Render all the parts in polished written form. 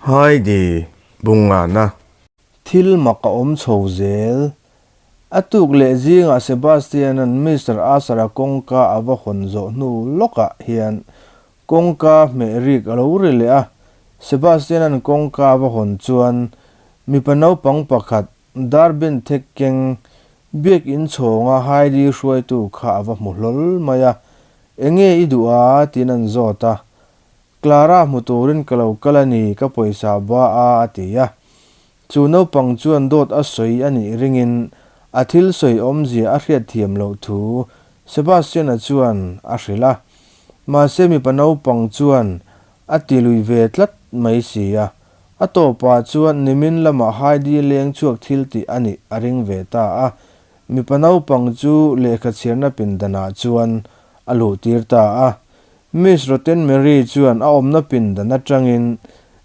Heidi Bungana. Thil mak a awm chho zel. A tuk leh zingah Sebastian-a'n Mister Asher-a kawngka a va hawn zawh hnu lawkah hian kawngka hmeh rik a lo ri leh a. Sebastian-a'n kawngka a va hawn chuan mipa naupang pakhat Darbin thek keng biak inchhawnga Heidi hruaitu kha a va hmu hlawl mai a. Enge i duh a? tiin an zawt a. Clara hmu turin ka lo kal a ni, ka pawisa ba a, a ti a. Chu naupang chuan dawt a sawi a nih ringin a thil sawi awmzia a hriatthiam loh thu Sebastian-a chuan a hrilh a. Mahse mipa naupang chuan a ti lui ve tlat mai si a. A tawpah chuan nimin lamah Heidi leng chhuak thil tih a nih a ring ve ta a. Mipa naupang chu lehkha chhiarna pindanah chuan a luhtir ta a. Miss Rottenmary chuan a awmna pindan atangin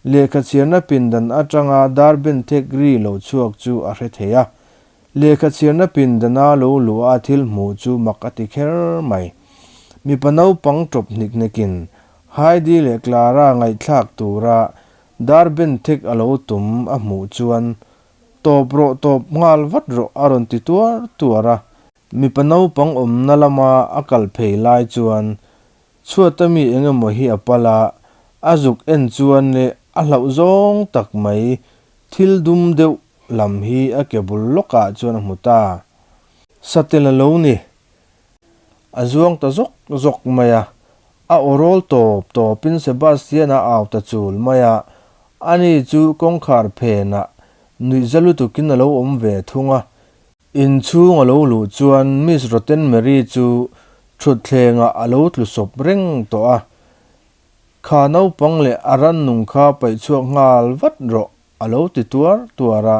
lehkha chhiarna pindan atanga dar ben thek ri lo chhuak chu a hre thei a. Lehkha chhiarna pindana lo luh a thil hmuh chu mak a ti kher mai. Mipa naupang tawp hnik hnekin Heidi leh Clara ngaihthlak tura dar ben thek a lo tum a hmuh chuan Tawp rawh tawp nghal vat rawh a rawn ti tuar tuar a. Mipa naupang awmna lama a kal phei lai chuan chhuata mi eng emaw hi a pal a, a zuk en chuan leh a hlauh zawng tak mai thil dum deuh lam hi a ke bul lawkah chuan a hmu ta. Satel a lo ni. A zuang ta zawk zawk mai a, a aw rawl tawp tawpin Sebastian-a au ta chul mai a, ani chu kawngkhar phenah nuihza lutukin a lo awm ve thung a. Inchhung a lo luh chuan Miss Rottenmary chu thutthlengah a lo tlu sawp reng tawh a, Kha naupang leh a rannung kha paih chhuak nghal vat rawh a lo ti tuar tuar a.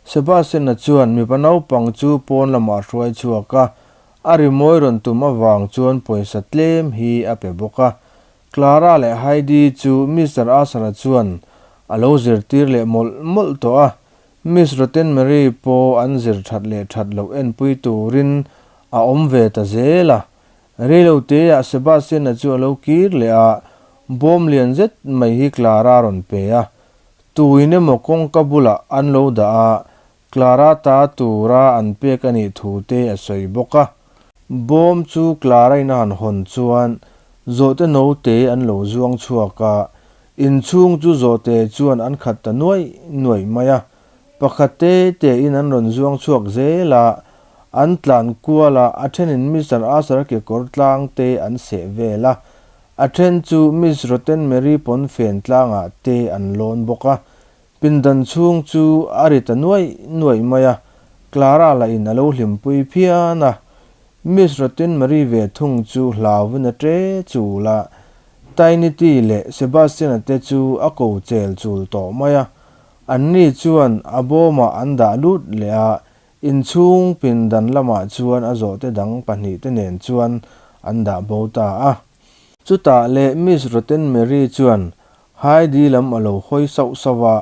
Sebastian-a chuan mipa naupang chu pawn lamah a hruai chhuak a, a rimawi rawn tum avang chuan pawisa tlem hi a pe bawk a. Clara leh Heidi chu Mister Asher-a chuan a lo zirtir leh mawlh mawlh tawh a, Miss Rottenmary pawh an zir that leh that loh enpui turin a awm ve ta zel a. Reiloteah Sebastian-a chu a lo kir leh a, bawm lian zet mai hi Clara a rawn pe a. Tuin emaw kawngka bulah an lo dah a, Clara ta tura an pek a nih thu te a sawi bawk a. Bawm chu Clara-in a han hawn chuan zawhte note an lo zuang chhuak a, Inchhung chu zawhte chuan an khat ta nuaih nuaih mai a, pakhat te tein an rawn zuang chhuak zel a, an tlan kual a, a thenin Mister Asher kekawr tlang te an seh vel a, a then chu Miss Rottenmary pawnfen tlangah te an lawn bawk a, pindan chhung chu a ri ta nuaih nuaih mai a, Clara lah in a lo hlimpui phian a, Miss Rottenmary ve thung chu hlauvin a ṭe chul a, Tiny-T leh Sebastian-a te chu a ko chel chul tawh mai a, anni chuan a bawmah an dah lut leh a, inchhung pindan lamah chuan a zawhte dang pahnihte nen chuan an dah bo ta a. Chutah leh Miss Rottenmary chuan Heidi lam a lo hawi sauh sauh a,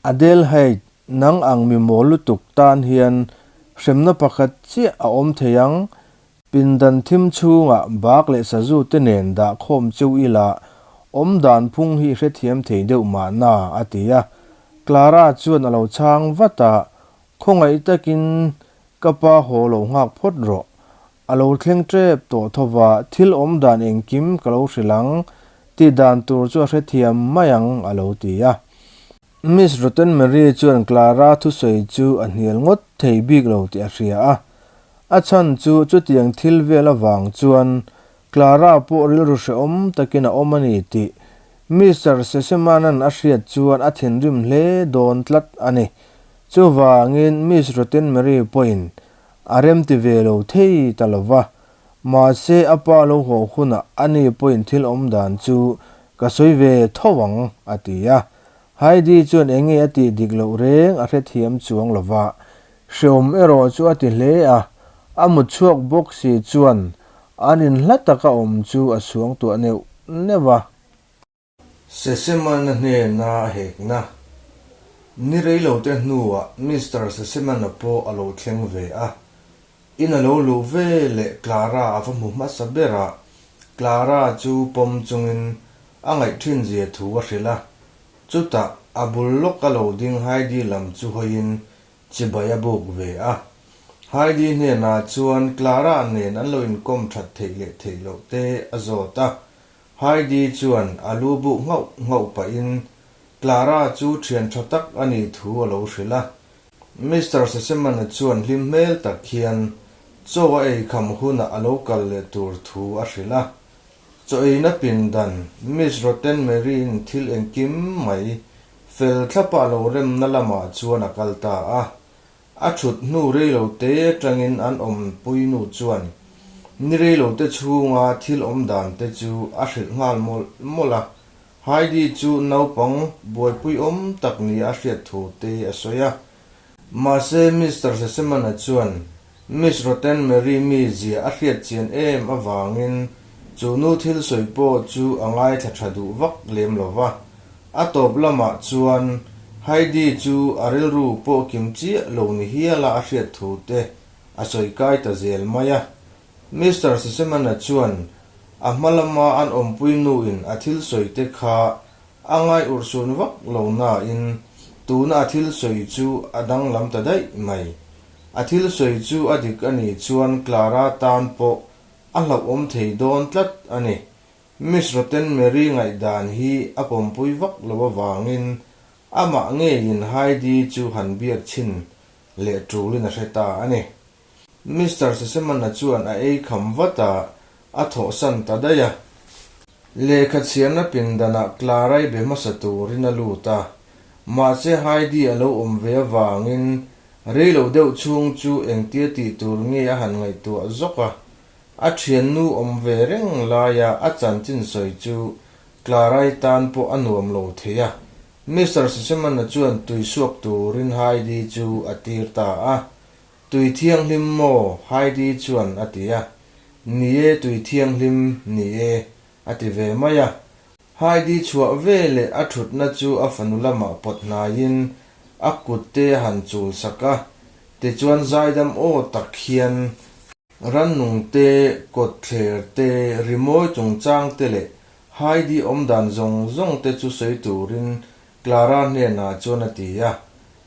Adelheid, nang ang mi mawl lutuk tan hian hremna pakhat chiah a awm thei ang, Pindan thim chhungah bak leh sazu te nen dah khawm cheu ila awm dan phung hi hrethiam thei deuh mahna, a ti a. Clara chuan a lo chhang vat a, Khawngaih takin ka pa haw lo nghak phawt rawh. A lo thleng tep tawh tho va, thil awm dan engkim ka lo hrilh ang, tih dan tur chu a hrethiam mai ang, a lo ti a. Miss Rottenmary chuan Clara thusawi chu a hnial ngawt thei bik lo tih a hria a. A chhan chu chutiang thil vel avang chuan Clara pawh rilru hrehawm takin a awm a ni tih Mister Sesemana'n a hriat chuan a thinrim hle dawn tlat a ni. Chuvangin Miss Rottenmary pawhin a remti ve lo thei ta lo va. Mahse a pa lo haw hunah ani pawhin thil awm dan chu ka sawi ve tho ang, a ti a. Heidi chuan eng nge a tih dik loh reng a hrethiam chuang lo va, hreawm erawh chu a ti hle a, a mut chhuak bawk si chuan an in hla taka awm chu a suang tuah neuh neuh a. Sesemana hnena a hekna ni reilote hnuah Mister Sesemana pawh a lo thleng ve a, in a lo luh ve leh Clara a va hmu hmasa ber a, Clara chu pawm chungin A ngaih thin zia thu a hrilh a. Chutah a bul lawka lo ding Heidi lam chu hawiin chibai a buk ve a. Heidi hnenah chuan Clara nen an lo inkawm that theih leh theih loh te a zawt a. Heidi chuan a lu buk nghauh nghauh pahin Clara chu thian tha tak a nih thu a lo hrilh a. Mister Sesemana chuan hlim hmel tak hian chaw a ei kham hunah a lo kal leh tur thu a hrilh a. Chaw eina pindan, Miss Rottenmary-in thil engkim mai fel thlapa a lo remna lamah chuan a kal ta a. A thut hnu reilote atangin an awmpui nu chuan ni reilote chhunga thil awm dan te chu a hrilh nghal mawlh mawlh a. Heidi chu naupang buaipui awm tak nia a hriat thu te a sawi a. Mahse Mister Sesemana chuan Miss Rottenmary mizia a hriat chian em avangin chu nu thil sawi pawh chu a ngaithla tha duh vak lem lo va. A tawp lamah chuan Heidi chu a rilru pawh kim chiah lo ni hiala a hriat thu te a sawi kai ta zel mai a. Mister Sesemana chuan a hma lama an awmpui nuin a thil sawi te kha a ngai urhsun vak lo nain tuna a thil sawi chu a danglam ta daih mai. A thil sawi chu a dik a nih chuan Clara tan pawh a hlauhawm thei dawn tlat a ni. Miss Rottenmary ngaihdan hi a pawmpui vak lo avangin amah ngeiin Heidi chu han biak chhin leh tulin a hre ta a ni. Mister Sesemana chuan a ei kham vat a, a thawhsan ta daih a. Lehkha chhiarna pindanah Clara-i be hmasa turin a lut a, mahse Heidi a lo awm ve avangin rei lo deuh chhung chu engtia tih tur nge a han ngaihtuah zawk a. A thiannu awm ve reng laia a chanchin sawi chu Clara-i tan pawh a nuam lo thei a. Mister Sesemana chuan tui suak turin Heidi chu a tir ta a. Tui thianghlim maw? Heidi chuan a ti a. Ni e, tui thianghlim ni e, a ti ve mai a. Heidi chhuah veleh a thutna chu a fanu lamah pawt hnaiin a kut te a han chul sak a, tichuan zaidam aw tak hian, Rannung te, kawtthler te, rimawi chungchang te leh Heidi awmdan zawng zawng te chu sawi turin Clara hnenah chuan a ti a.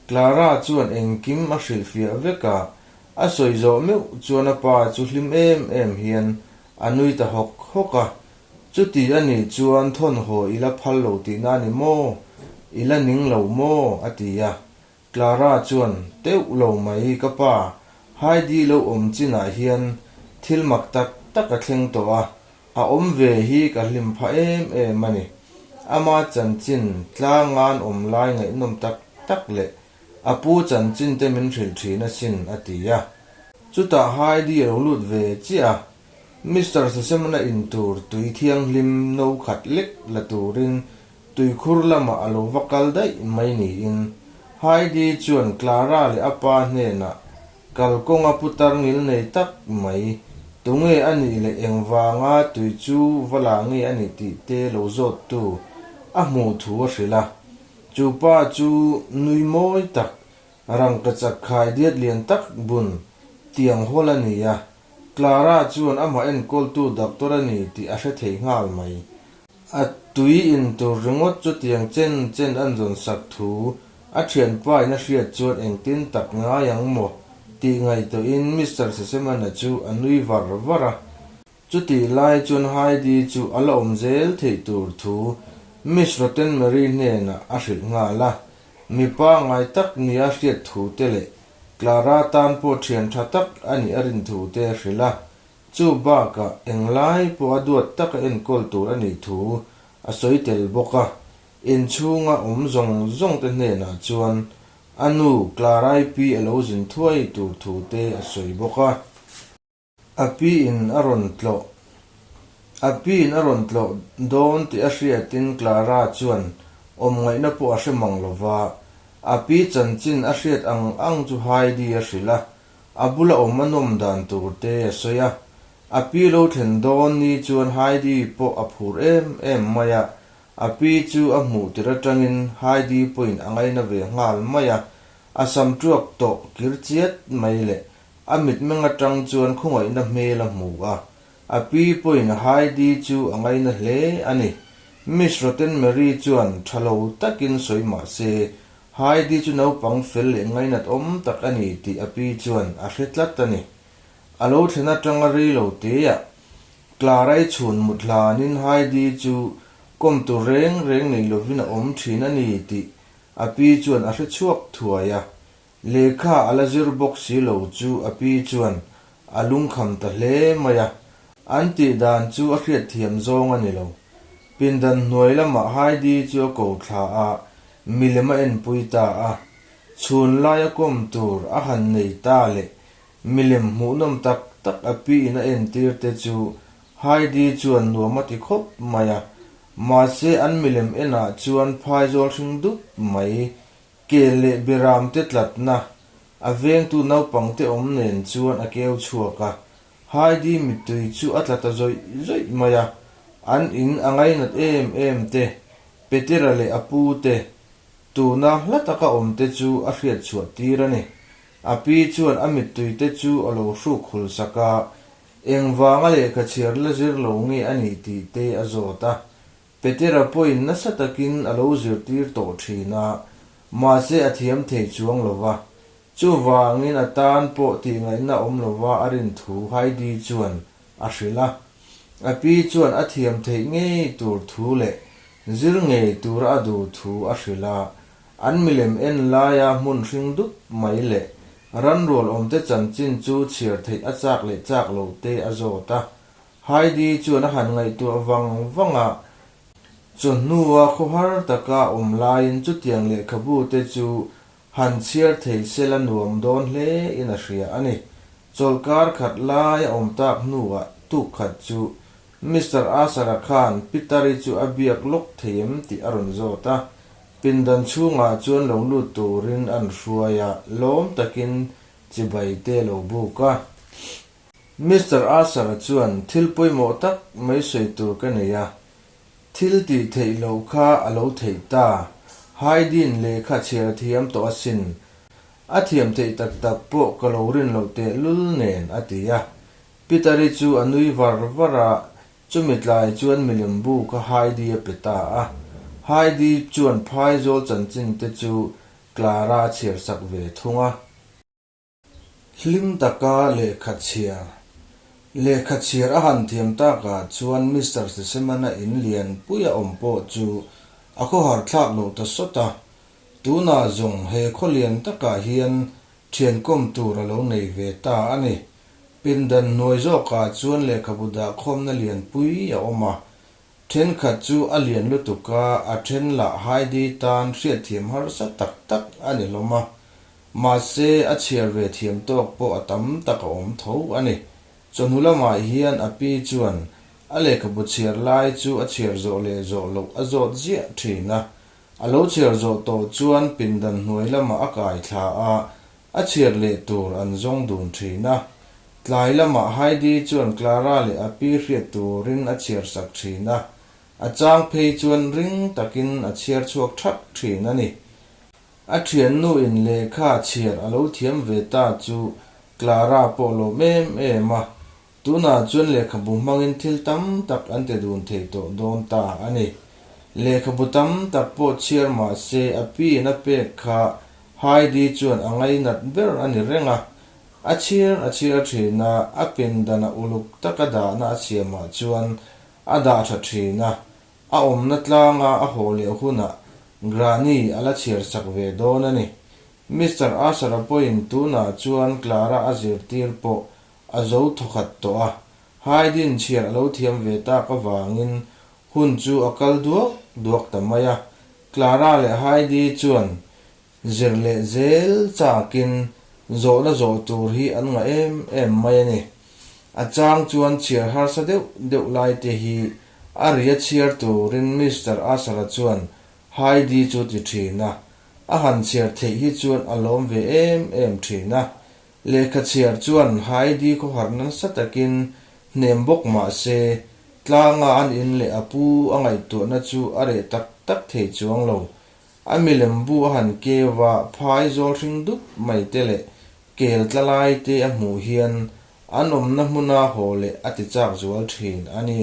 Clara chuan engkim a hrilhfiah vek a, a sawi zawh meuh chuan a pa chu hlim em em hian a nui ta hawk hawk a. Chuti a nih chuan thawnhaw i la phal lo tihna a ni maw? I la ning lo maw? a ti a. Clara chuan, Teuh lo mai ka pa, Heidi lo awm chinah hian thil mak tak tak a thleng tawh a, a awm ve hi ka hlim phah em em a ni. Ama chanchin tlangan awm lai ngaihnawm tak tak leh a pu chanchin te min hrilh thin asin, a ti a. Chutah Heidi a lo lut ve chiah a, Mister Sesemana in tur tui thianghlim no khat lek la turin Tuikhur lamah a lo va kal daih mai niin Heidi chuan Clara leh a pa hnenah kalkawnga putar ngil nei tak mai, tunge a nih leh engvanga tui chu va la nge a nih tih te lo zawttu a hmuh thu a hrilh a. Chu pa chu nui mawi tak, rangkachak khai diat lian tak bun tiang hawl a ni a, Clara chuan amah enkawltu doctor a ni tih a hre thei nghal mai. A tui in tur ringawt chu tiang chen chen an zawn sak thu a thianpa in a hriat chuan engtin tak ngai ang maw tih ngaihtuahin Mister Sesemana chu a nui var var a. Chutih lai chuan Heidi chu a la awm zel theih tur thu Miss Rottenmary hnenah a hrilh nghal a. Mipa ngai tak nia hriat thu te leh Clara tan pawh thian tha tak a nih a rin thu te a hrilh a. Chu bakah englai pawh a duat taka enkawl tur a nih thu a sawi tel bawk a, inchhunga awm zawng zawng te hnenah chuan a nu Clara-i pi a lo zin thuai tur thu te a sawi bawk a. A pi in a rawn tlawh A pi in a rawn tlawh dawn tih a hriatin Clara chuan awm ngaihna pawh a hre mang lo va, a pi chanchin a hriat ang ang chu Heidi a hrilh a, A bula awm a nawm dan tur te a sawi a, a pi lo thlen dawn ni chuan Heidi pawh a phur em em mai a, a pi chu a hmuh tir atangin Heidi pawhin a ngaina ve nghal mai a, a sam tuak tawh kir chiat mai leh a mitmeng atang chuan khawngaihna hmel a hmu a, a pi pawhin Heidi chu a ngaina hle a ni. Miss Rottenmary chuan tha lo takin sawi mah se, Heidi chu naupang fel leh ngainat awm tak a ni tih a pi chuan a hre tlat a ni. A lo thlen atanga rei lo teah Clara-i chhun mut hlanin Heidi chu kawm tur reng reng nei lovin a awm thin a ni tih a pi chuan a hre chhuak thuai a. Lehkha a la zir bawk si lo chu a pi chuan a lungkham ta hle mai a, an tih dan chu a hriatthiam zawng a ni lo. Pindan hnuai lamah Heidi chu a ko thla a, milem a enpui ta a. Chhun laia kawm tur a han nei ta leh Milem hmuhnawm tak tak a piin a entir te chu Heidi chuan nuam a ti khawp mai a, mahse an milem enah chuan phaizawl hring dup mai, kel leh beram te tlatna, a vengtu naupang te awm nen chuan a keu chhuak a, Heidi mittui chu a tla ta zawih zawih mai a, an in a ngainat em em te, Petera leh a pu te, tuna hla taka awm te chu a hriat chhuah tir a ni. A pi chuan a mittui te chu a lo hruk hul sak a, engvanga lehkha chhiar la zir lo nge a nih tih te a zawt a. Petera pawhin nasa takin a lo zirtir tawh thin a, mahse a thiam thei chuang lo va. Chuvangin a tan pawh tihngaihna awm lova a rin thu Heidi chuan a hrilh a. A pi chuan a thiam theih ngei tur thu leh zir ngei tura a duh thu a hrilh a. An milem en laia hmun hring dup mai leh ranrual awmte chanchin chu chhiar theih a chak leh chak lo te a zawt a. Heidi chuan a han ngaihtuah vang vang a, chawhnua khawhar taka awm laiin chutiang lehkhabu te chu han chhiar thei se la nuam dawn hle in a hria a ni. Chawlhkar khat lai a awm tak hnuah tuk khat chu Mister Asher-a khan Peter-i chu a biak lawk thei em tih a rawn zawt a. Pindan chhungah chuan lo lut turin an hruai a, lawm takin chibai te lo buk a. Mister Asher-a chuan thil pawimawh tak mai sawi tur ka nei a, thil tih theih loh kha a lo theih ta, Heidi-in lehkha chhiar a thiam tawh asin, a thiam theih tak tak pawh ka lo rin loh tehlul nen, a ti a. Peter-i chu a nui var var a, Chumi tlai chuan milem bu kha Heidi a pe ta a. Heidi chuan phaizawl chanchin te chu Clara a chhiar sak ve thung a. Hlim taka lehkha chhiar. Lehkha chhiar a han thiam takah chuan Mister Sesemana in lian pui a awm pawh chu a khawhar thlak loh ta sawt a. Tunah zawng he khaw lian takah hian thian kawm tur a lo nei ve ta a ni. Pindan hnuai zawkah chuan lehkhabu dahkhawmna lianpui a awm a, thenkhat chu a lian lutuk a, a then lah Heidi tan hriatthiam harsa tak tak a ni hlawm a, mahse a chhiar ve thiam tawk pawh a tam tak a awm tho a ni. Chawhnu lamah hian a pi chuan a lehkhabu chhiar lai chu a chhiar zawh leh zawh loh a zawt ziah thin a, a lo chhiar zawh tawh chuan pindan hnuai lamah a kai thla a, A chhiar leh tur an zawng dun thin a. Tlai lamah Heidi chuan Clara leh a pi hriat turin a chhiar sak thin a. A chang phei chuan ring takin a chhiar chhuak thak thin a ni. A thiannu in lehkha chhiar a lo thiam ve ta chu Clara pawh lawm em em a. Tunah chuan lehkhabu hmangin thil tam tak an ti dun thei tawh dawn ta a ni. Lehkhabu tam tak pawh chhiar mah se a piin a pek kha Heidi chuan a ngainat ber a ni reng a. A chhiar a chhiar thin a, a pindan a uluk taka dahna a siamah chuan a dah tha thin a. A awmna tlanga a haw leh hunah Granny a la chhiar sak ve dawn a ni. Mister Asher-a pawhin tunah chuan Clara a zirtir pawh A zo thawkhat tawh a, Haydn chhiar a lo thiam ve tak avangin hun chu a kal duak duak ta mai a. Clara leh Heidi chuan zir leh zel chakin zawhna zawh tur hi an ngah em em mai a ni. A chang chuan chhiar harsa deuh deuh lai te hi a ria chhiar turin Mister Asher-a chuan Heidi chu ti thin a, a han chhiar theih hi chuan a lawm ve em em thin a. Lehkha chhiar chuan Heidi khawhar nasa takin hnem bawk mah se, tlanga an in leh a pu a ngaihtuahna chu a reh tak tak thei chuang lo. A milem bu a han keu va, phai zawl hring dup mai te leh kel tla lai te a hmuh hian an awmna hmuna haw leh a ti chak zual thin a ni.